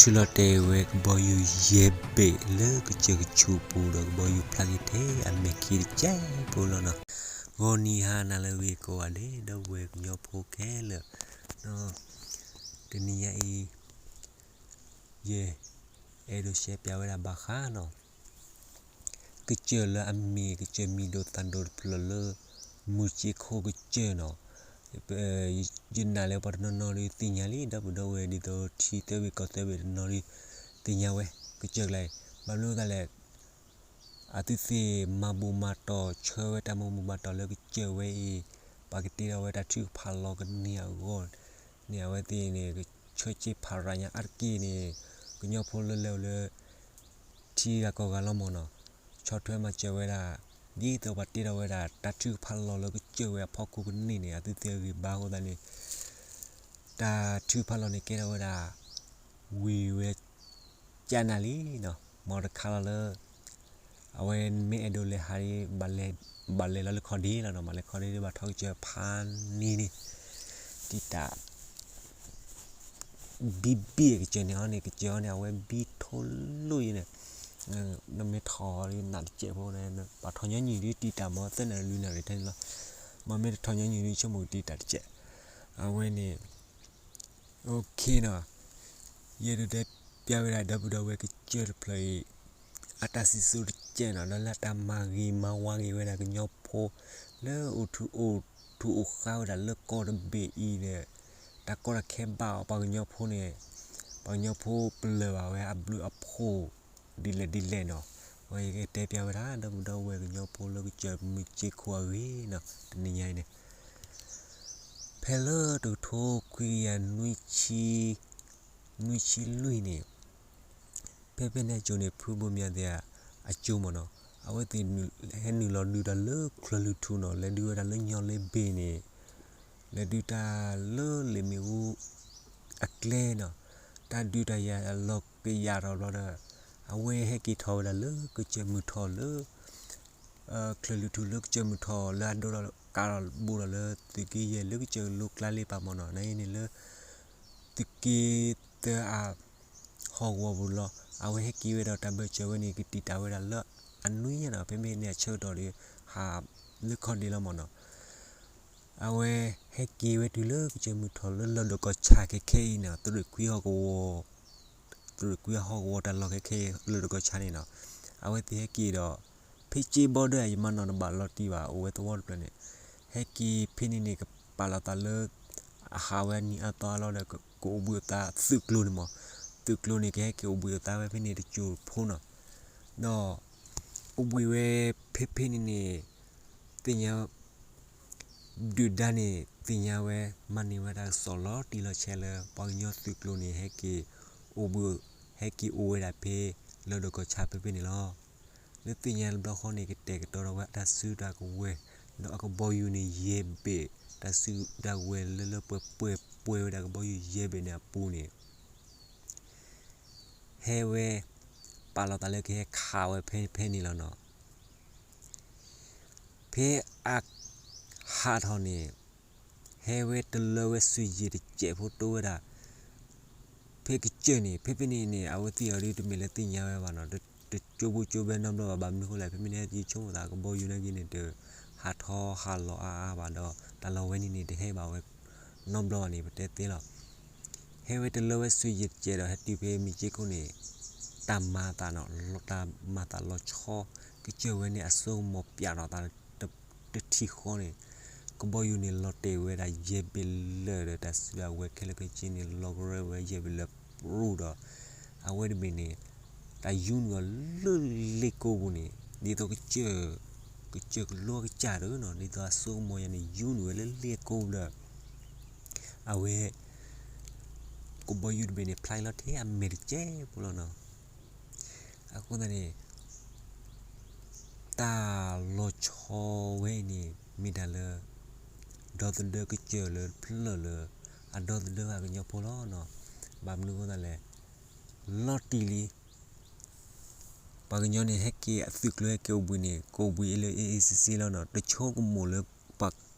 ထုးလီၤတဲာ်ဝဲကဘီယူၤယဲၢ်ဘ့ၣ်လၢကစၢၢ်ကဆူးပူၤဒီး ကဘီယူၤဖျါက့ၤထဲအမဲာ်ခံတစဲးဖိလီၤနီၤ. ဂီၤနံၤဟါနၤလၢအဂ့ၤကိးဂၤဒဲး ဒီပုၢ်ဝဲၢ်ကညီဖိခဲလၢာ်, တနံၤညါအံၤ ယအဲၣ်ဒိးရှဲပၠးဝဲဒၣ်ဘၣ်ဃးနီၤ ကစၢၢ်လၢအမ့ၢ်ကစၢၢ်မံၤဒိၣ်သၣ်ဒိၣ်တဖျၢၣ်လၢ မုၢ်စ့ခိၣ်ကစၢၢ်နီၤ. ယနာ်လၢပှၤတနီၤနီၤဒုးသ့ၣ်ညါလံ ဒီပုၢ်ဒီဝဲၢ် ဒ်သိးထံသၢဝ့ၢ်ကီၢ်သၢဝ့ၢ်တနီၤဒုး သ့ၣ်ညါဝဲ ကစၢၢ်ကျါအံၤ ဘၣ်မနုၤအဃိသတးလဲၣ် အဝဲသ့ၣ်မၤဘူၣ်မၤတီၢ်ဆၢဝဲတၢ်မၤဘူၣ်မၤတီၢ်လၢကစၢၢ်ဝဲအံၤ ပှၤကတ့ထီၣ်ဝဲတၢ်ထုကဖၣ်လီၤကန့ၢ်အဂီၢ်န့ၣ် အဝဲသ့ၣ်န့ၣ် ဆၢက့ၤဖးရၤညါအါတက့ၢ်န့ၣ် ကညီဖိလၢလဲၤအိၣ်လၢ ထံဂၤကီၢ်ဂၤလီၤမၢ်နီၤ, ဆီၣ်ထွဲမၤစၢၤဝဲဒၣ် ဒ်သိးပှၤတ့ထီၣ်ဝဲဒၣ် တၢ်ထုကဖၣ်လီၤလၢကစၢၢ်ဝဲအဖီခိၣ်ကန့ၢ်န့ၣ် အဝဲသ့ၣ်အဂံၢ်ဘါအဃိသတးန့ၣ် တၢ်ထုကဖၣ်လီၤန့ၣ်ကဲထီၣ်ဝဲဒၣ် ဝံၤဝဲ ကနၣ်လံနီၤ, မ်တခါလီၤလၢ အဝဲမ့ၢ်အဲၣ်ဒိးလဲၤဟးဒ် ဘၣ်လဲၤလီၤလၢခီၣ်ဒ့လီၤနီၤ, ဘၣ်လဲၤခီၣ်ဒ့ဒ်ဘၣ်ထီၣ်ကစၢၢ်ဖးန့ၣ်န့ၣ် တံာ်တာ် ဘံဘံကစၢၢ်န့ၣ်အီၤန့ၣ် ကစၢၢ်အီၤန့ၣ် အဝဲဘံထိလိၣ်ယဲန့ၣ်, နမ့ၢ်ထီၣ်နးတစဲးဖိန့ၣ် ဘၣ်ထီၣ်ညီနုၢ်ဒ်တံာ်တာ်မ့ၢ်သၢနၣ်ရံၣ်လွံၢ်နၣ်ရံၣ်ထဲန့ၣ်လီၤ, မ့မ့ၢ်တထီၣ်ညီနုၢ်ဒ်ဆိကမိၣ်တံာ်တာ်တစဲး, အဝဲန့ၣ် OKနီၤ, ယအဲၣ်ဒိးတဲပျးဝဲဒၣ်ဒီပုၢ်ဒီဝဲၢ်ကစၢၢ်တဖျၢၣ်အံၤ အတၢ်စံၣ်စိၤတစဲးနီၤ, ဒီးလၢတၢ်မၤဂ့ၤမၤဝါဂ့ၤဝဲဒၣ်ကညီဖိ လၢအိၣ်ထူးအိၣ်ထူးအိၣ်ဃါဝဲဒၣ်လၢကီၢ်တဘ့ၣ်အံၤဒီး တၢ်ကီတၢ်ခဲဘၣ်အီၤ ပှၤကညီဖိန့ၣ် ပှၤကညီဖိပလၢၢ်ဘၣ်ဝဲအဘျုးအဖှိၣ်ဒ်လဲၣ်ဒ်လဲၣ်နီၤ, အဝဲယကတဲပျးဝဲဒၣ် ဒီပုၢ်ဒီဝဲၢ်ကညီဖိလၢကစၢၢ်မုၢ်စ့ခိၣ်အဂ့ၢ်နီၤ, တနံၤညါအံၤန့ၣ် ဖဲလၢတကထိခွံကယၤနွံဆံ နွံဆံလွံၢ်န့ၣ် ဖဲဖဲန့ၣ်အစိၤန့ၣ် ဖုဘိမၠးသ့ၣ်အစိၤမ့ၢ်နီၤ, အဝဲသ့ၣ်ဟဲနုာ်လီၤဒုးတၢ်လၢချၢၣ်လွံၢ်ထူၣ်နီၤ, လဲၤဒုးဝဲဒၣ်လၢညီလ့ဘ့ၣ်န့ၣ်, လဲၤဒုးတၢ်လၢလ့ၣ်မ့ၣ်အူအကျဲနီၤ, တၢ်ဒုးတၢ်ယၤအလီၢ်ကယၤထီၣ်ဘျီဒီး အဝဲဟဲက့ၤထီၣ်ဝဲဒၣ်လၢကစၢၢ်မုၢ်ထီၣ်လၢ ချၢၣ်လွံၢ်ထူၣ်လၢကစၢၢ်မုၢ်ထီၣ်လၢအဒိဒီးကးထီၣ်ဘူးထီၣ်လၢသုးက့ယဲၢ်လၢကစၢၢ်လိၤကျါလ့ပာ်မ့ၢ်နီၤ, နအံၤန့ၣ်လၢ သုးက့သၢအဟီၣ်ကဝီၤပူၤလီၤ. အဝဲဟဲက့ၤဝဲဒီးတၢ်ဘၢၣ်စၢၤဝဲန့ၣ် ကတံာ်တာ်ဝဲဒၣ်လၢအနွံညါနီၤ, ဖဲမ့ၢ်န့ၣ်အဆၢကတီၢ်ဒီး ဟးလၢခီၣ်ဒ့လီၤမ့ၢ်နီၤ. အဝဲဟဲက့ၤဝဲတုၤလၢကစၢၢ်မုၢ်ထီၣ်လၢလီၢ်ဒိၣ်ကီၢ်ဆၣ်ခဲခဲအံၤန့ၣ် သုးရ့ၣ်ခွံဟီၣ်ကဝီၤ သုးရ့ၣ်ခွံအဟီၣ်ကဝီၤတၢ်လီၢ်ခဲခဲအံၤ လီၢ်ဒိၣ်ကီၢ်ဆၣ်န့ၣ်နီၤ, အဝဲသ့ၣ်ဟဲက့ၤဒီး ဖဲက့ၤဘီဒၢယမၤနီၣ်တဘၣ်လီၤတံၢ်ဘၣ် အိၣ်ဝဲသဝီတဖျၢၣ်န့ၣ်, ဟဲက့ၤဖဲန့ၣ်န့ၣ် ကပာ်လီၤသးလၢ အဟးဝဲနံၤအါသီအါလီၤဒီး ကအိၣ်ဘှံးအသးသုးကျိၤန့ၣ်မ့ၢ်, သုးကျိၤန့ၣ် ကဟဲက့ၤအိၣ်ဘှံးအသးဝဲဖဲန့ၣ်တစိၤဖိနီၤ, ဒီး အိၣ်ဘှံးဝဲဖဲဖဲန့ၣ်န့ၣ် သ့ၣ်ညါ ဒုၣ်ဒါန့ၣ် သ့ၣ်ညါဝဲ မၤန့ၢ်ဝဲဒၣ်ကစီၣ်လီၤတံၢ်လီၤဆဲးလၢ ပှၤကညီသုးကျိၤန့ၣ် ဟဲက့ၤအိၣ်ဘှံး ဟဲက့ၤအိၣ်ဝဲဒၣ်ဖဲ လီၢ်ဒိၣ်ကီၢ်ဆၣ်ဖဲဖဲန့ၣ်လီၤ. လၢသ့ၣ်ညါတဘျီဃီန့ၣ် ကတဲာ်ကတီၤထီၣ်ဝဲအတၢ်စုတၢ်ကဝဲၤ ဒီးအကဘီယူၤန့ၣ်ယဲၢ်ဘ့ၣ်, တၢ်စုတၢ်ကဝဲၤလၢလၢပှဲၤပှဲၤပှဲၤဝဲဒၣ်ကဘီယူၤယဲၢ်ဘ့ၣ်န့ၣ်အပူၤန့ၣ် ဟဲဝဲ ပာ်လီၤသးလၢကဟဲခးဝဲဖဲဖဲန့ၣ်လီၤနီၤ. ဖဲအဟးထီၣ်န့ၣ် ဟဲဝဲတလၢဝဲစွ့ၤယံာ်တစဲးဖိတိဝဲဒၣ် ဖဲကစၢၢ်န့ၣ် ဖဲဖဲန့ၣ်န့ၣ် အဝဲသ့ၣ်အီၤဒ်တမ့ၢ်လၢသ့ၣ်ညါဝဲဘၣ်နီၤ, တကၠိဘိကၠိဘဲနီတဘျီဘၣ်. ဘၣ်မနုၤအဃိလဲၣ် ဖဲမ့ၢ်န့ၣ် ယဆိကမိၣ်သးကဘီယူၤနာ်က့န့ၣ် တဟးထီဟးလီၤအါအါဘၣ်ဒီး တၢ်လီၢ်ဝဲန့ၣ်န့ၣ် တဟဲဘၣ်ဝဲနီတဘျီဘၣ်န့ၣ် ပတဲသ့လီၤ. ဟဲဝဲတလၢဝဲစွ့ၤယံာ်တစဲးဒီး ဟဲတုၤဖဲမုၢ်စ့ခိၣ်န့ၣ် တၢ်မၤသးနီၤ, တၢ်မၤသးလီၤဆီ ကစၢၢ်ဝဲန့ၣ် အစိကမီၤပျးထီၣ်သး တထံၣ်ဃီန့ၣ် ကဘီယူၤန့ၣ်လီၤတဲာ်ဝဲဒၣ်ယဲၢ်ဘ့ၣ်လၢာ်ဒီး တၢ်စုတၢ်ကဝဲၤခဲလၢာ်ခဲဆ့န့ၣ် လီၤကရၢဝဲယဲၢ်ဘ့ၣ်လၢာ်ပြူၢ်ဒီး အဝဲတဘ့ၣ်န့ၣ် တၢ်ယူနုာ်အီၤလၢလ့ကိပူၤန့ၣ် ဒ်သိးကစၢၢ် ကစၢၢ်ကလိကစၢ်တနီၤ ဒ်သိးအစိကမီၤယၤန့ၣ် ယူနုာ်ဝဲလၢလ့ကိပူၤဒီး အဝဲ ကဘီယူၤတဘ့ၣ်န့ၣ် ဖျါလီၤထဲအမဲာ်တစဲးဖိလီၤနီၤ. အဃိသတးန့ၣ် တၢ်လီၤဆီဝဲအံၤန့ၣ် မ့ၢ်တၢ်လၢ ဒီသဒၢကစၢၢ်လၢဖျၢၣ်လၢ အဒီသဒၢဘၣ်ကညီဖိလီၤနီၤ. ဘၣ်မနုၤအဃိသတးလဲၣ် လီၤတံၢ်လံ ပှၤကညီန့ၣ် ဟဲက့ၤအသုးကျိၤဟဲက့ၤအိၣ်ဘှံးန့ၣ် ကအိၣ်ဘှံးလၢ easy easy လီၤနီၤ. တဆိကမိၣ်လၢ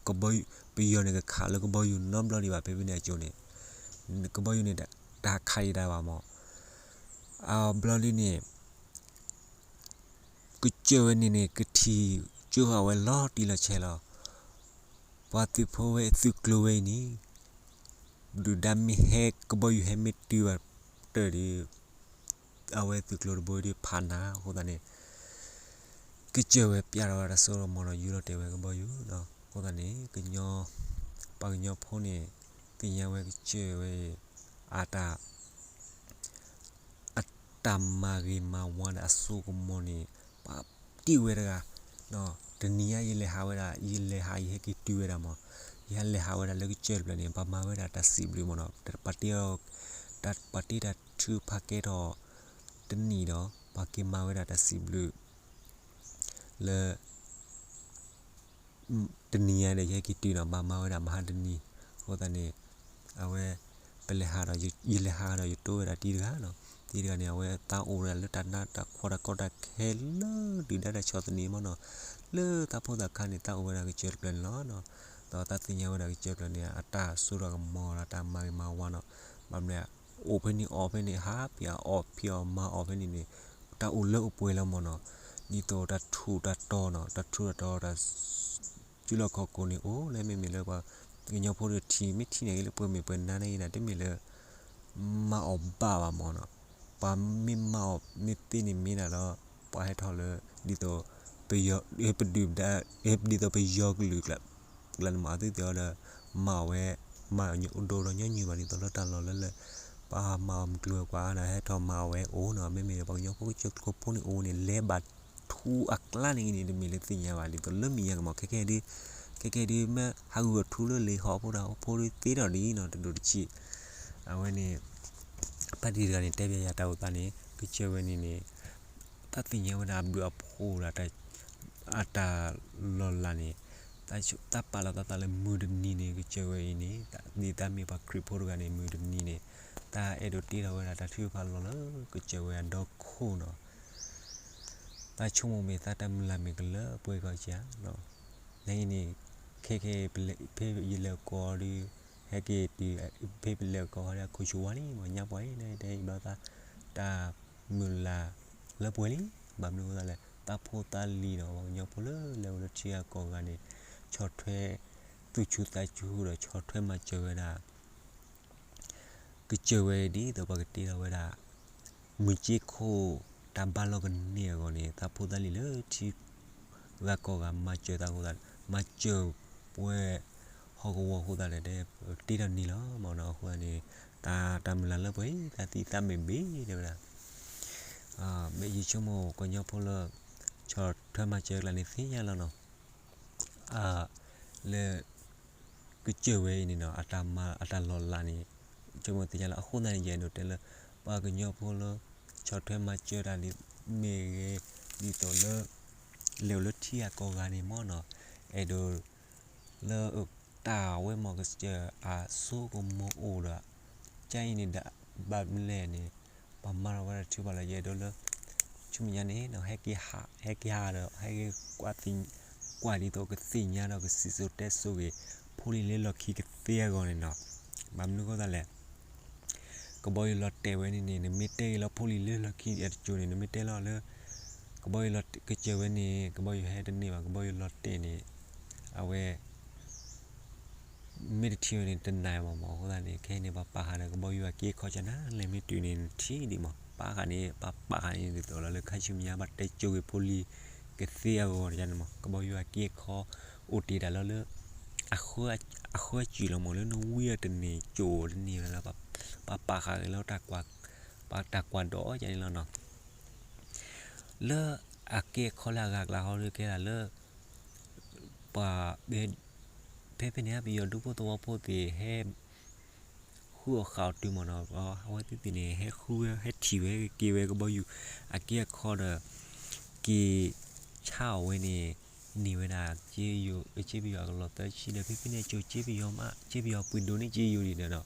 ပယီၤန့ၣ် ကခးလၢကဘီယူၤနီတဘျီဒံးဘၣ် ဖဲဖဲန့ၣ်အစိၤန့ၣ် ကဘီယူၤန့ၣ် တဟးခးဒံးတၢ်ဘၣ်မး. အဘျီဒ်န့ၣ် ကစၢၢ်ဝဲန့ၣ်န့ၣ် ကထံၣ်ကၠိဃာ်ဝဲလီၤတံၢ်လီၤဆဲးလီၤ. ပှၤသုးဖိဝဲအသုးကျိၤဝဲအံၤန့ၣ် ဒုၣ်ဒါမ့ၢ်ဟဲ ကဘီယူၤဟဲမ့ၢ်တုၤဘၣ်တၢၢ်ဒီး အဝဲသုးကျိၤတဘိဒီးဖးနၤအဃိသတးန့ၣ် ကစၢၢ်ဝဲပျဲထီၣ်ဝဲဒၣ်စိကမီၤဒီးယူၤလီၤတဲာ်ဝဲကဘီယူၤဒီး အဃိသတးန့ၣ် ကညီ ပှၤကညီဖိန့ၣ် သ့ၣ်ညါဝဲကစၢၢ်ဝဲအံၤ အတၢ် အတၢ်မၤဂ့ၤမၤဝါဒီးအစိကမီၤန့ၣ် ပှၤတ့ၢ်ဝဲတဂၤ, တနံၤညါယလဲၤဟးဝဲဒၣ် ယလဲၤဟးယဟဲက့ၤတုၤဝဲဒၣ်မး, ယဟဲလဲၤဟးဝဲဒၣ်လၢကစၢၢ်တဖျၢၣ်န့ၣ် ပှၤမၤဝဲဒၣ်တၢ်စံးဘျုးမးနီၤ, ပှၤတ့ ပှၤတ့တၢ်ထုကဖၣ်ကဲထီၣ်တနံၣ်ဒီး ပှၤက့ၤမၤဝဲဒၣ်တၢ်စံးဘျုး လၢ တနံၤညါဒီး ယဟဲက့ၤတုၤနီၤ ဘၣ်မၤဝဲဒၣ်မဟါတနံၤ, အဃိသတးန့ၣ် အဝဲ ပလဲၤဟးဒီး ယလဲၤဟးဒီးယတိဝဲဒၣ်တံၤတဂၤနီၤ, တံၤတဂၤန့ၣ် အဝဲသးအိၣ်ဝဲဒၣ်လၢတၢ်နးတၢ်ဖှီၣ်တၢ်ကီတၢ်ခဲလၢဒုၣ်ဒါတၢ်ဆီၣ်သနံးမးနီၤ, လၢသးဖိသၣ်ခါန့ၣ် သးအိၣ်ဝဲဒၣ်ကစၢၢ်တဖျၢၣ်န့ၣ်လီၤ. ဒီးသးသ့ၣ်ညါဝဲဒၣ်ကစၢၢ်တဖျၢၣ်န့ၣ် အတၢ်စိတၢ်ကမီၤဒီးတၢ်မၤဂ့ၤမၤဝါနီၤ, ဘၣ်မနုၤလဲၣ် အိၣ်ဖဲန့ၣ်အီၣ်ဖဲန့ၣ် ဟးဖံးအီၣ်ဖံးအီၣ်မၤအီၣ်ဖဲန့ၣ်န့ၣ် တၢ်အိၣ်လၢအိၣ်ပှဲၤလီၤမးနီၤ, ဒ်သိးတၢ်ထူးတၢ်တီၤနီၤ တၢ်ထူးတၢ်တီၤတၢ် စုလီၢ်ခီၣ်ခိၣ်န့ၣ်အိၣ်လၢမ့မ့ၢ်လၢပှၤကညီဖိဒီးထံၣ် မ့ၢ်ထံၣ်န့ၣ်ဂ့ၤလၢပှဲၤမ့ၢ်ပှဲၤနါန့ၣ်ဂ့ၤန့ၣ် တမ့ၢ်လၢ မၤအီၣ်ဘၣ်ဘၣ်မးနီၤ, ပှၤမ့ၢ်မၤအီၣ်မ့ၢ်သ့န့ၣ်မ့ၢ်ဒၣ်လီၤ, ပှၤဟဲထီၣ်လၢ ဒ်သိး ပယီၤ ပဒုၣ်ဒါ ဒ်သိးပယီၤကလုာ်ကျါ ကျါန့ၣ်မး အသုသ့ၣ်အီၤဒီး မၤအီၣ်ဝဲ မၤအီၣ်ဒိၣ်ဒီးညီနုၢ်ဘၣ် ဒ်သိးလၢတၢ်လီၢ်လၢလၢ ပှၤမၤအီၣ်မုၢ်ကျိၤဝဲၤကွာ်ဒီး ဟဲထီၣ်မၤအီၣ်ဝဲအိၣ်နီၤ, မ့မ့ၢ်ဒီးပှၤကညီဖိကစၢၢ်ကျိၤဖိန့ၣ်အိၣ်န့ၣ် လဲၤဘၣ်ထူအကျါန့ၣ်ဂ့ၤန့ၣ် တမ့ၢ်လၢသ့ၣ်ညါဘၣ် ဒ်သိးလၢမ့ၢ်ညါကမး ခဲကဲဒု ခဲကဲဒု မ့ၢ်ဟးဂူာ်ထူလၢလံာ်ဟီၣ်ဖိဒီး ဖိဒုသ့ဒီးဒ်နီၤ တဒိၣ်တဆံး, အဝဲန့ၣ် ဖါတံၢ်တဂၤန့ၣ် တဲဘၣ်ယၤတၢ်အိၣ်သးန့ၣ် ကစၢၢ်ဝဲန့ၣ်န့ၣ် သးသ့ၣ်ညါဝဲဒၣ်အဘျုးအဖှိၣ်ဒီး အတၢ်လီၤလးန့ၣ် သးပာ်လီၤသးသးလၢမုၢ်တနံၤန့ၣ် ကစၢၢ်ဝဲအံၤန့ၣ် ဒ်သးမ့ၢ်ပှၤခရံာ်ဖိတဂၤန့ၣ် မုၢ်တနံၤန့ၣ် သးအဲၣ်ဒိးတ့ထီၣ်ဝဲဒၣ်တၢ်ထုကဖၣ်လီၢ်လၢကစၢၢ်ဝဲအဒီခိၣ်နီၤ, သးဆိကမိၣ်မ့ၢ်သးတၢ်မုၢ်လၢ်မ့ၢ်ကလၢပှဲၤကီၢ်ကၢနီၤ, နအံၤန့ၣ် ခဲကဲ ဖဲယလဲၤကိးဒီး ဟဲက့ၤတုၤ ဖဲပလဲၤကိးဒီး ခိၣ်ဆူၣ်ဝါလံ မ့ၢ်ညါပှၤအံၤ နတဲဘျီသး တၢ်မုၢ်လၢ်လၢပှဲၤလံ, ဘၣ်မနုၤအဃိသတးလဲၣ် သးဖိသးလံၤဒီး ပှၤကညီဖိလၢလဲၤအိၣ်လၢထံဂၤကီၢ်ဂၤန့ၣ် ဆီၣ်ထွဲ သူၣ်ဆူၣ်သးဆူၣ်ဒီး ဆီၣ်ထွဲမၤစၢၤဝဲဒၣ် ကစၢၢ်ဝဲဒ်သိးပှၤကတ့ထီၣ်ဝဲဒၣ် မုၢ်ကၠ့ခိၣ်တၢ်ဘါလီၤကန့ၢ်အဂီၢ်န့ၣ် သးဖိသးလံၤလၢထံဂၤကီၢ်ဂၤ မၤစၢၤသးအဃိသတး မၤစၢၤပှဲၤဟီၣ်ကဝီၤအဃိသတးဒီး တ့ထီၣ်န့ၢ်လီၤမးနီၤ, အဃိသတးန့ၣ် တၢ် တၢ်မုၢ်လၢ်လၢပှဲၤ သးသံသးမ့ၢ်ဘ့ၣ်တဲဝဲဒၣ် မ့ၢ်ယဆိကမိၣ်ကညီဖိလၢ ဆီၣ်ထွဲမၤစၢၤကျါန့ၣ်သ့ၣ်ညါလီၤနီၤ, လၢ ကစၢၢ်ဝဲအံၤန့ၣ်နီၤ အတၢ်မၤအတၢ်လီၤလးန့ၣ် ဆိကမိၣ်သ့ၣ်ညါလီၤ, အဃိသတးန့ၣ် ယအဲၣ်ဒိးတဲလၢ ပှၤကညီဖိလၢ ဆီၣ်ထွဲမၤစၢၤတၢ်န့ၣ် မ့ၢ်ဂ့ၤ ဒ်သိးလၢ လဲၤအိၣ်လၢထံဂၤကီၢ်ဂၤန့ၣ်မ့ၢ်နီၤ, အဲၣ်ဒိး လၢတၢ်ဝဲမ့ၢ်ကစၢၢ်အစိကမီၤအိၣ်ဒီး ကၢ်အံၤန့ၣ်ဒီး ဘၣ်မနုၤလဲၣ်န့ၣ် ပှၤမၤထီၣ်ဝဲဒၣ်ထုကဖၣ်လၢယအဲၣ်ဒိးလၢ ဆူမဲာ်ညါန့ၣ်နီၤ ဟဲက့ၤဟး ဟဲက့ၤဟးဒီး ဟဲက့ၤ ကွၢ်ဒ်သိးကသ့ၣ်ညါဒီးကစံၣ်စိၤတဲစိၤဂ့ၤ ဖိလံၤလၢလီၢ်ခံကသ့အဂီၢ်န့ၣ်နီၤ, ဘၣ်မနုၤအဃိသတးလဲၣ် ကဘီယူၤလီၤတဲာ်ဝဲန့ၣ်န့ၣ် နမ့ၢ်တဲဂ့ၤလၢဖိလံၤလၢလီၢ်ခံအတစိၤန့ၣ် နမ့ၢ်တဲလီၤလၢ ကဘီယူၤလီၤကစၢၢ်ဝဲန့ၣ် ကဘီယူၤဟဲတန့ၢ်ဘၣ် ကဘီယူၤလီၤတဲာ်န့ၣ် အဝဲ မ့ၢ်တထံၣ်ဝဲန့ၣ် တနာ်ဘၣ်မး အဃိသတးန့ၣ် ခဲအံၤန့ၣ် ပှၤပာ်ဃာ်ဒီးကဘီယူၤအက့အခီကနၤ လဲၤမ့ၢ်တုၤန့ၣ် နထံၣ်ဒံးမး ပာ်ဃာ်န့ၣ် ပှၤပာ်ဃာ်န့ၣ် ဒ်သိးလီၤလၢခါဆူမဲာ်ညါ ဘၣ်တဲစိၤဂ့ၤဖိလံၤကသ့အဂီၢ်န့ၣ်မး ကဘီယူၤအက့အခီ အိၣ်တ့ၢ်တၢ်လီၤလၢ အဃၢအစုၣ်လီၤမး လၢနဝံအီၤတန့ၢ် ကၠိၣ်တန့ၢ်ဝဲလၢ ပှၤပာ်ဃာ်က့ၤလၢ ပှၤတၢ်ကွၢ်ဒီးကန့ၣ်လီၤနီၤ လၢအက့အခီလၢအဂၤကျါဟီဒုးကဲဒၣ်လၢ ပှၤ ဖဲဖဲန့ၣ် ပယီၤဒူဖိသဝီဖိသ့ၣ်ဟဲ ဃုအီၣ်ဃာ်အီၤတုၤမးနီၤ အဝဲသ့ၣ်န့ၣ် ဟဲဃုဝဲ ဟဲထံၣ်ဝဲ က့ၤဝဲကဘီယူၤ အက့အခီဒီး က့ၤဆါအီၣ်ဝဲန့ၣ် န့ၢ်ဝဲဒၣ် က့ပယီၤအကလီၢ်သၢဆံဒီး ဖဲဖဲန့ၣ် ကၠိၣ်က့ပယီၤမး က့ပယီၤပှ့ၤဒိၣ်န့ၢ်က့ယိၤဒံးဒီး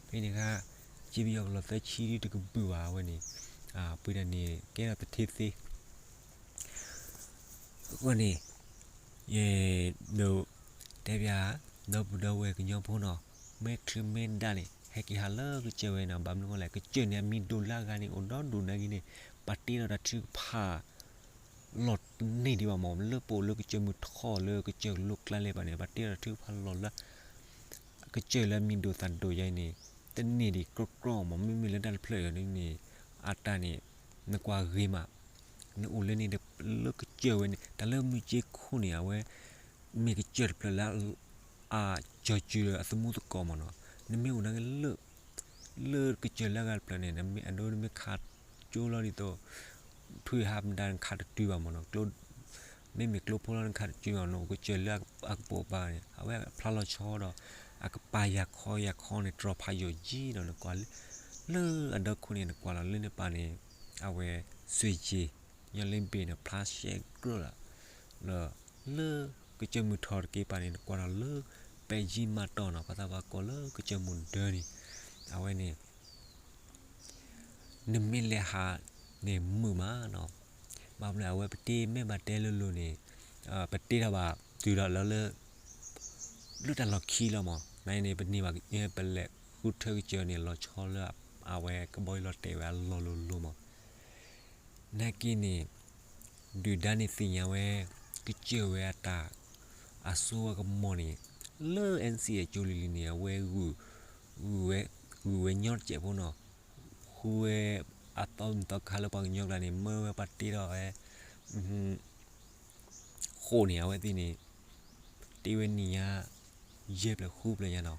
ဖဲန့ၣ်ခါ က့ပယီၤကလီၢ်သၢဆံဒုတကဘုၣ်ဘၣ်ဝဲန့ၣ် ပှ့ၤဒၣ်န့ၣ် ကဲထီၣ်သထ့သ့ အဃိန့ၣ် ယအဲၣ်ဒိးတဲဘၣ် ဒီပုၢ်ဒီဝဲၢ်ကညီဖိနီၤ မ့ၢ်ချုးမ့ၢ်ဒၣ်န့ၣ် ဟဲက့ၤဟးလၢကစၢၢ်ဝဲန့ၣ် ဘၣ်မနုၤအဃိလဲၣ် ကစၢၢ်န့ၣ်အမံၤဒိၣ်လၢအဂၤန့ၣ် အိၣ်ဒီဒူၣ်နာ်က့န့ၣ် ပာ်တ့ထီၣ်တၢ်ထုကဖၣ် လီၤတန့ၢ်ဒံးဘၣ်မး လၢပအိၣ်လၢကစၢၢ်မုၢ်ထီၣ်လၢကစၢၢ်လိၤကျါလဲၣ်ဘၣ်န့ၣ် ပာ်တ့ထီၣ်တၢ်ထုကဖၣ်လီၤလၢ ကစၢၢ်လၢအမံၤဒိၣ်သၣ်ဒိၣ်ယါအံၤန့ၣ် တန့ၢ်ဒံးကြီကြီမး မ့မ့ၢ်လၢတၢ်တဖျၢၣ်အံၤန့ၣ် အတၢ်န့ၣ် နကွၢ်ဂ့ၤမး နအိၣ်လၢန့ၣ် လၢကစၢၢ်ဝဲန့ၣ် တၢ်လၢမုၢ်က့ခိၣ်န့ၣ် အဝဲ မ့ၢ်ကစၢၢ်တဖျၢၣ်လၢ အကၠီၤစၢၤအသမူသကိးမးနီၤ နမ့ၢ်အိၣ်နာ်က့လၢ လၢကစၢၢ်လၢအဂၤတဖျၢၣ်န့ၣ် နမ့ၢ်အဒိနမ့ၢ်ခးကၠိလီၤဒ်သိး ထွံၣ်ဟးမတၤနခးတတုၤဘၣ်မးနီၤ မ့မ့ၢ်ကျိဖိလီၤနခးတတုၤဘၣ် နအိၣ်ကစၢၢ်လၢအကပိာ်ကပၤန့ၣ် အဝဲဖျါလီၤဆီဒီး အကပၤယၤခီယၤခီန့ၣ် တြီၤဖးယိာ်ယံၤဒီးနကွၢ်လၢ လၢအဒီခိၣ်န့ၣ် နကွၢ်လီၤလၢန့ၣ်ပၤန့ၣ် အဝဲ စွ့ၣ်က့ၤ ညီလ့ဘ့ၣ်န့ၣ် ဖျါရှဲကြၢးလီၤ လၢ လၢကစၢၢ်မုၢ်ထီၣ်တက့ၢ်ပၤန့ၣ် နကွၢ်လီၤလၢ ပဲာ်ယံမၤတီၢ်နီၤ ပှၤသးပှၢ်ကိးလၢကစၢၢ်မုၢ်ဒၢန့ၣ် အဝဲန့ၣ် နမ့ၢ်လဲၤဟးန့ၣ်မုာ်မးနီၤ ဘၣ်မနုၤအဝဲပတ့မ့ၢ်ဘၣ်တဲလိၤလိၤန့ၣ် ပတ့ထီၣ်ဘၣ်တုၤဒီးလၢလၢ လၢတၢ်လီၢ်ခံလီၤမး နန့ၣ် ပန့ၢ်ဘၣ် ပလဲၤဃုထၢကစၢၢ်န့ၣ် လီၤဆီလၢအဝဲကဘီယူၤလီၤတဲာ်ဝဲအလီၢ်လိၤလိၤမး နာ်က့န့ၣ် ဒုၣ်ဒါန့ၣ်သ့ၣ်ညါဝဲ ကစၢၢ်ဝဲအတၢ် အစိအကမီၤန့ၣ် လၢ NCA အကၠိလံၤလံၤန့ၣ် အဝဲ ဂုာ်ဝဲညီတစဲးဖိနီၤ ဃုဝဲ အသီမုၢ်သီခါလၢပှၤကညီကျါန့ၣ် မၢဝဲပှၤတ့ထီၣ်ဝဲ ဃိာ်န့ၣ် အဝဲသ့ၣ်န့ၣ် တ့ဝဲနံၣ်ညါ ယဲၢ်ဖျၢၣ်ဃုဖျၢၣ်ညါ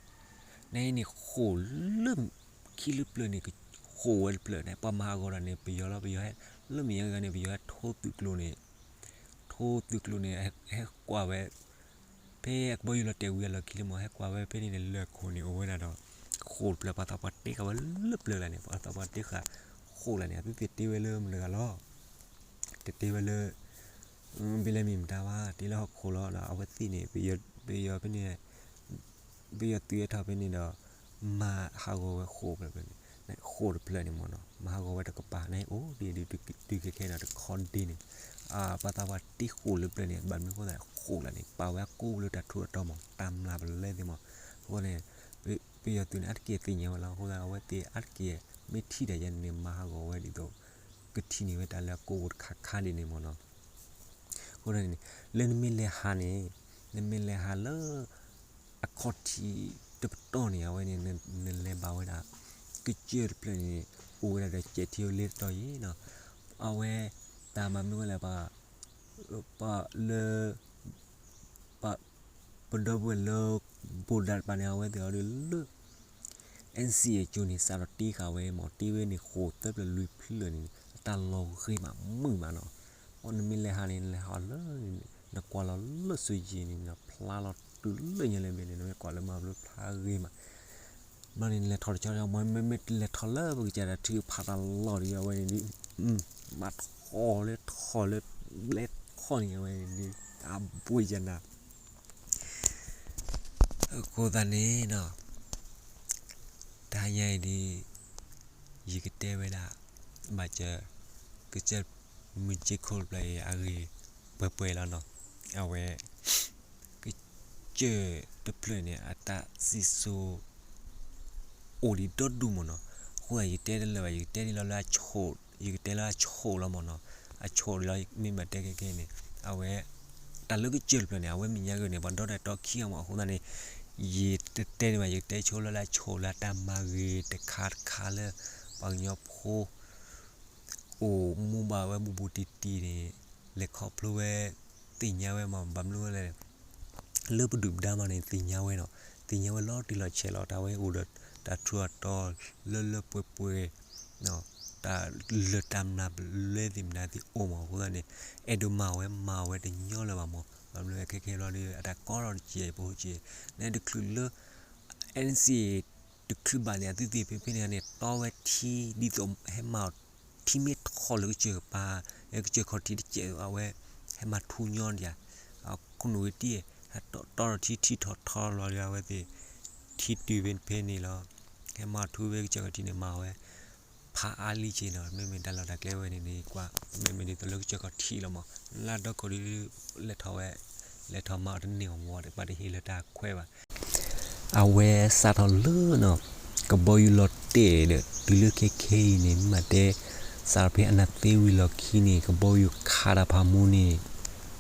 နီၤ နန့ၣ်ဃိာ်လၢ ခံလၢပျၢၤန့ၣ် ဃိာ်ဝဲတဖျၢၣ်န့ၣ် ပှၤမၤဟးဂီၤတၢ်န့ၣ် ပယီၤလီၤ ပယီၤဟဲ လၢမဲာ်ညါဂၤန့ၣ် ပယီၤဟဲထိသုးကျိၤန့ၣ် ထိသုးကျိၤန့ၣ် ဟဲကွၢ်ဝဲ ဖဲအကဘီယူၤလီၤတဲာ်ဝံၤအလီၢ်ခံလံမး ဟဲကွၢ်ဝဲဖဲန့ၣ်န့ၣ် လၢၢ်ခိၣ်န့ၣ်အိၣ်ဝဲဒၣ်ဒီး ဃိာ်တဖျၢၣ် ပှၤသးပှၢ်တ့ဃာ်ဝဲလၢပျၢၤလၢ်န့ၣ် ပှၤသးပှၢ်တ့ဃာ် ဃိာ်လၢ်န့ၣ် အသုသ့ၣ်တ့ဝဲလၢမတၤတဂၤလီၤ တတ့ဝဲလၢ ဘ့ၣ်လဲၣ်မ့ၢ်မတၤဘၣ် တ့လၢဟီၣ်ခိၣ်လီၤ ဒီးအဝဲသ့ၣ်န့ၣ် ပယီၤဖဲန့ၣ် ပယီၤသုးဟဲထီၣ်ဖဲန့ၣ်ဒီး မၤဟးဂီၤဝဲဃိာ်တဖျၢၣ်န့ၣ် ဃိာ်တဖျၢၣ်န့ၣ်မးနီၤ မၤဟးဂီၤဝဲတကပၤန့ၣ် အိၣ်ဒံးဒုးခဲခဲဒီးတခီဒ့န့ၣ် ပှၤသးပှၢ်တ့ဃိာ်လၢပျၢၤန့ၣ် ဘၣ်မနုၤအဃိသတး ဃိာ်လၢ်န့ၣ် ပာ်ဝဲအကိးလၢတၢ်ထူးတၢ်တီၤမး တၢ်မျၢ်ပလဲသ့ၣ်မး အဃိန့ၣ် ပယီၤသုးန့ၣ် အါတက့ၢ်သ့ၣ်ညါဝဲလီၤ အဃိသတး အဝဲသ့ၣ်အါတက့ၢ် မ့ၢ်ထံၣ်တၢ်ယါန့ၣ်န့ၣ် မၤဟးဂီၤဝဲဒ်သိး ကထံၣ်န့ၢ်ဝဲတၢ်လၢအကိးပူၤတခါခါဒ်န့ၣ်မးနီၤ အဃိန့ၣ် လၢနမ့ၢ်လဲၤဟးန့ၣ် နမ့ၢ်လဲၤဟးလၢ အခီၣ်ထံးတပတီၢ်န့ၣ် အဝဲန့ၣ် နလဲၤဘၣ်ဝဲဒၣ် ကစၢၢ်တဖျၢၣ်န့ၣ် အိၣ်ဝဲဒၣ်ဒီးစဲးထံအိၣ်လ့တတီၤယံၤနီၤ အဝဲ တၢ်မၤမနုၤဝဲလဲၣ် ပှၤ ပှၤလၢ ပ ပဒီပုၢ်ဝဲၢ်လၢ ဘိၣ်ဒၣ်တပၤန့ၣ် အဝဲသ့ၣ်အီၤဒ်လၢ NCA အကၠိန့ၣ် စးထီၣ်တ့ဃာ်ဝဲမး တ့ဝဲန့ၣ် ဃိာ်သၢဖျၢၣ်လွံၢ်ဖျၢၣ်န့ၣ် အတၢ်လီၤဂ့ၤမးမုာ်မးနီၤ နမ့ၢ်လဲၤဟးန့ၣ် နလဲၤဟးလၢ နကွၢ်လီၤလၢစွ့ၣ်ယံၤန့ၣ် နဖျါလီၤတုၤလၢညါလဲၣ်ဘ့ၣ်န့ၣ် နမ့ၢ်ကွၢ်လၢမၤဘျုးဖျါဂ့ၤမး ဘျီန့ၣ် နလဲၤထီၣ်တဆီ မ့မ့ၢ်လဲၤထီၣ်လၢပကစၢ်တၢ်ထုကဖၣ်တၢ်လီၢ်ဒ်အဝဲန့ၣ်ဒ် မၤထီၣ်လၢထီၣ်လၢ ဘျဲထီၣ်န့ၣ် အဝဲန့ၣ်ဒ် အဘှ့ယနၤ အဃိသတးန့ၣ်နီၤ တဟါညါအံၤဒ် ယကတဲဝဲဒၣ် ဘၣ်စၢၤ ကစၢၢ်မုၢ်က့ခိၣ်တဖျၢၣ်အံၤ အဂ့ၢ်ပှဲၤပှဲၤလီၤနီၤ အဝဲ ကစၢၢ်တဖျၢၣ်န့ၣ် အတၢ်စံၣ်စိၤ အိၣ်ဒံးဒီဒူၣ်မးနီၤ အဃိသတး ယတဲတလၢာ်ဘၣ် ယကတဲဒ်လီၤလၢအဆိၣ် ယကတဲလၢအဆိၣ်လီၤမးနီၤ အဆိၣ်လီၤ မ့ၢ်ဘၣ်တဲခဲခဲန့ၣ် အဝဲ တၢ်လၢကစၢၢ်တဖျၢၣ်န့ၣ် အဝဲမဲာ်ညါဂ့ၤန့ၣ် ပှၤဒီတၢ်တီခံအီၤမး အဃိသတးန့ၣ် ယတတဲန့ၣ်ဘၣ် ယကတဲဆိလၢလၢအဆိၣ်လၢတၢ်မၤဂ့ၤတခါတခါလၢ ပှၤကညီဖိ အိၣ်မူဘၣ်ဝဲဘူးဘူးတံၢ်တံၢ်န့ၣ် လဲၤခီဖျိဝဲ သ့ၣ်ညါဝဲမး ဘၣ်မနုၤလဲၣ် လၢပဒုၣ်ပဒါမးန့ၣ် သ့ၣ်ညါဝဲနီၤ သ့ၣ်ညါဝဲလီၤတံၢ်လီၤဆဲးလီၤ တၢ်ဝဲအိၣ်ဒီး တၢ်ထူးအတီၤလၢလၢပှဲၤပှဲၤ တၢ်လၢတၢ်မျၢ်ပလဲသ့ၣ်မနုၤသ့ၣ်အိၣ်မး အဃိသတးန့ၣ် အဲၣ်ဒိးမၤဝဲမၤဝဲတညီလၢၤဘၣ်မး ဘၣ်မနုၤခဲခဲလီၤဒီး အတၢ်ကီထီၣ်တစဲးဖိစဲး နတချုးလၢ NCA တချုးဘၣ်န့ၣ် အသုသ့ၣ်ဖဲဖဲန့ၣ်န့ၣ် တီဝဲထံ ဒ်သိးဟဲမၤအီၤ ထံမ့ၢ်ထီၣ်လၢကစၢၢ်ကပၤ ကစၢၢ်ခီၣ်ထံးတစဲး အဝဲ ဟဲမၤထူညီဒံးဧါ ခိၣ်နူာ်ဝဲတံၢ် တီထီၣ်ထံ ထံထီၣ်ထီလီၤဒီး အဝဲသ့ၣ် ထံတုၤဖဲန့ၣ်လီၤ ဟဲမၤထူဝဲကစၢၢ်ခီၣ်ထံးန့ၣ် မၤဝဲ ဖးအါလံက့နီၤ မ့မ့ၢ်တၢ်လီၢ်တၢ်ကျဲဝဲန့ၣ်န့ၣ် ကွၢ် မ့မ့ၢ်ဒ်သိးလၢကစၢၢ်ခီၣ်ထံးလီၤမး လၢဒီခိၣ်ဒ် လဲၤထီၣ်ဝဲ လဲၤထီၣ်မၤအီၤတန့ၢ်အီၤမး တပာ်တဟ့ၣ်လၢတၢ်ခွဲးဘၣ် အဝဲစးထီၣ်လၢနီၤ ကဘီယူၤလီၤတဲာ်ဒီး တုၤလၢခဲခဲအံၤန့ၣ် မ့ၢ်တဲ စးထီၣ်ဖဲအနၢ်သ့ဝံၤလီၢ်ခံန့ၣ် ကဘီယူၤခးတၢ်ဖးမူန့ၣ်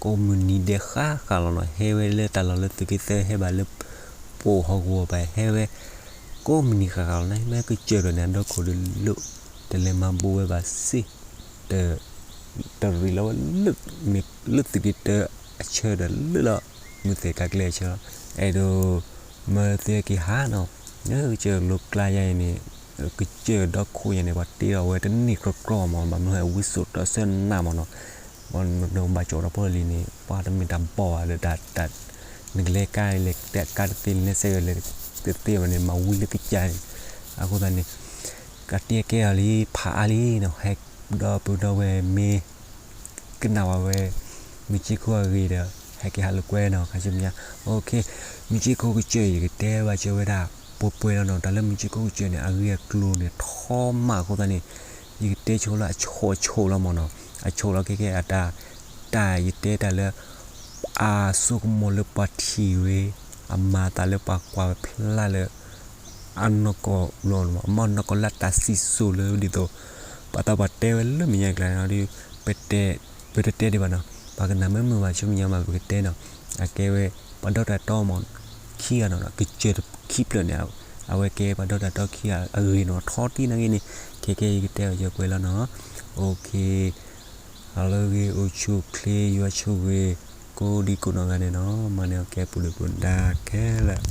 ကိးမုၢ်နံၤဒဲးဃၣ်ဃၣ်လီၤနီၤ. ဟဲဝဲလၢတၢ်လီၢ်လၢသုးက့သၢ ဟဲဘၣ်လၢ ပအိၣ်ဟီၣ်ကဝီၤဘၣ် ဟဲဝဲ ကိးမုၢ်နံၤဃၣ်ဃၣ်လီၤနီၤ. မ့ၢ်ကစၢၢ်ဒီးန့ၣ် အဒီခိၣ်ဒီးလၢ တလဲၤမၤဘူးဝဲဘၣ်စ့ၢ် တရံးလီၤဝဲလၢ မ့ၢ်လၢသုးက့တၢအဆၢဒီးလၢလီၤ မုၢ်သဲၣ်ကးကျဲအဆၢလီၤ. အဲၣ်ဒိး မၢသုက့ၤဟးနီၤ လၢကစၢၢ်လိၤကျါယါအံၤန့ၣ် ကစၢၢ်ဒီခိၣ်ယါန့ၣ် ပှၤတ့ထီၣ်ဝဲတန့ၢ်ကြီကြီမး ဘၣ်မနုၤဟဲဝံစိာ်တၢ်ဆၢနးမးနီၤ. ဘၣ်ဘၣ်ကၠီၣ်ဒီဖိလံၤန့ၣ် ပှၤတမ့ၢ်တၢ်ဘီၣ်ဘၣ်လၢ နကလဲၤကါလဲၤကါတသ့ လဲၤစဲးဂၢၢ်လဲၤတသ့ဘၣ်န့ၣ် မၤဝံလၢကစၢၢ်န့ၣ် အဃိသတးန့ၣ် ကတ့ကဲအီၤလံ ဖးအါလံနီၤ. ဟဲဒီပုၢ်ဒီဝဲၢ်မ့ၢ် ကနၣ်ဝဲ မုၢ်ဆ့ၣ်ခိၣ်အဂ့ၢ်ဒီး ဟဲက့ၤဟးလိာ်ကွဲနီၤ ခါဆူညါ. မုၢ်ဆ့ၣ်ခိၣ်ကစၢၢ် ယကတဲဘၣ်ကၢဝဲဒၣ် ပှဲၤပှဲၤလီၤနီၤ. တၢ်လၢမုၢ်ဆ့ၣ်ခိၣ်ကစၢၢ်န့ၣ် အဂ့ၢ်အကျိၤန့ၣ် ထီမးအဃိသတးန့ၣ် ယကတဲဆိလၢအဆိၣ်အဆိၣ်လီၤမးနီၤ. အဆိၣ်လီၤခဲခဲအတၢ် တၢ်ယတဲတၢ်လၢ အစိကမီၤလၢပှၤထံၣ်ဝဲ အမၤအသးလၢပှၤကွၢ်ဝဲဖျါလၢ အနီၢ်ကီၢ်လီၤ အမ့ၢ်နီၢ်ကီၢ်လၢတၢ်စံၣ်စိၤလၢဒ်သိး ပှၤသးပှၢ်တဲဝဲလၢမဲာ်ညါကျါန့ၣ်ဒီး ပတဲ ပတတဲဒံးဘၣ်နီၤ. ပှၤကနၣ်မ့ၢ်မုာ်ဘၣ် ဆူမဲာ်ညါမး ပကတဲနီၤ. အကဲဝဲ ပှၤဒီတၢ်တီမး ခံဂၤနီၤ ကစၢၢ်ခံဖျၢၣ်န့ၣ် အဝဲကဲပှၤဒီတၢ်တီခံဂၤအဂ့ၢ်နီၤ ထီတံၢ်နာ်က့န့ၣ် ခဲခဲယကတဲအီၤယပှဲၤလီၤနီၤ. အိၣ်ခ့ ဟါလၢအဂ့ၤ အိၣ်ဆူၣ်အိၣ်ချ့ ယွၤဆိၣ်ဂ့ၤ ကိးဒံကိးနီၢ်ဂၤဒဲးနီၤ မၤန့ၢ်အီၣ်ကဲပူၤဒုးပူၤဒါခဲလၢာ်